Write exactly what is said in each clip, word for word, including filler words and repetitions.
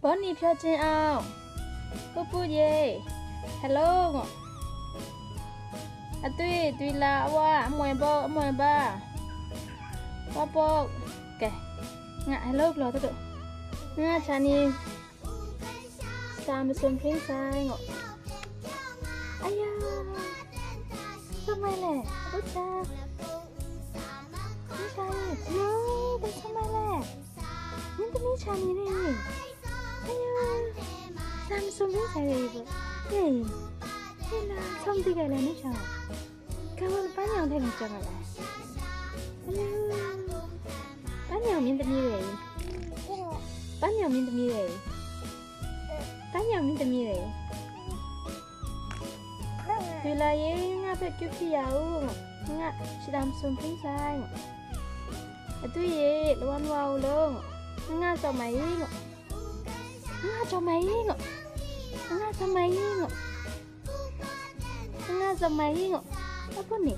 Bonnie hpyaw chyen au. Put put ye. Hello ngo. Atwi, twi la, awa, amoi bau, amoi ba. Wa pok. Ke. Nga hello galaw ta tu. Nga cha ni. Sa masum hpring sai ngo. Aya. Sa mai le. Ucha. Ni cha ni. Yo, ba sa mai le. Yin tami cha ni ni. Aya. Sa masum hpring sai le ibu. Hey. Hey la, som di ga la ni cha. Kawan panyang dai macam apa? Aduh. Panyang min temi wei. Panyang min temi wei. Panyang min temi wei. Twi la ye nga pet kyup shi ya u. Nga shidam sum pring sai. Atwi ye lawan wa u lo. Nga sa mai ngo. Nga sa mai ngo. Nga sa mai ngo. Nga sa mai ngo. Apa ni?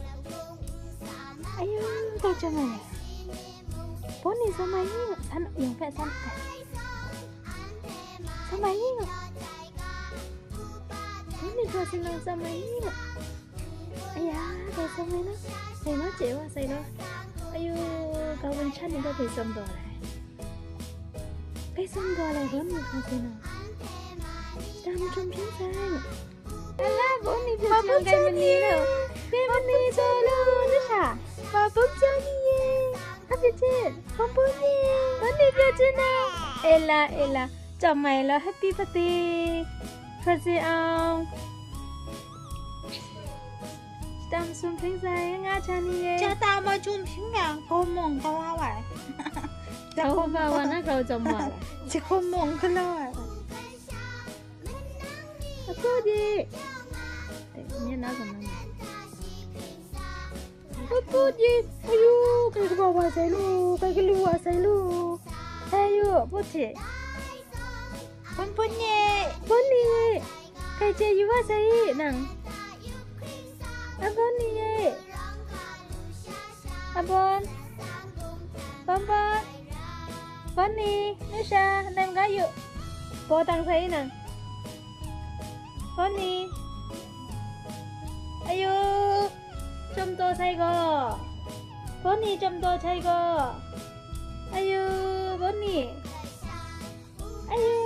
Ayu, kau cuma ya. Poni sa mai ngo. San yang pet san. Sa mai ngo. Poni kau sing sa mai ngo. Aya, kau sa mai na. Sai na cewa sai na. Ayu, kau wun chan ni kau bai som do lai. Bai som do lai Poni kau sing na. Dam chum chum sai. Ala, Poni pyo chang kai mani lo. Kai mani lo, lo, lo sha. Ma pum chang ni ye. Happy birthday. Pum pum ye. Poni pyo chang na. Ela, ela. Chom mai lo, happy birthday. Pyo chang au. Dam sum pring sai, nga cha ni ye. Cha ta ma chum pring yang, kau mong kau wa wai. Kau ba wa na kau chom wa la. Chi kau mong kau la wai. Aku di. Eh, ni na sama ni. Aku di. Ayu, kai ka ba wa sai lu, kai ka lu wa sai lu. Ayu, puti. Pun pun ye. Pun ni. Kai je yu wa sai nang. Abon ni ye. Abon. Bom bom. Bonni, Nusha, nem ga yu. Bo tang sai nang. Bonni. Ayu, chom to sai go. Bonni chom to sai go. Ayu, Bonni. Ayu.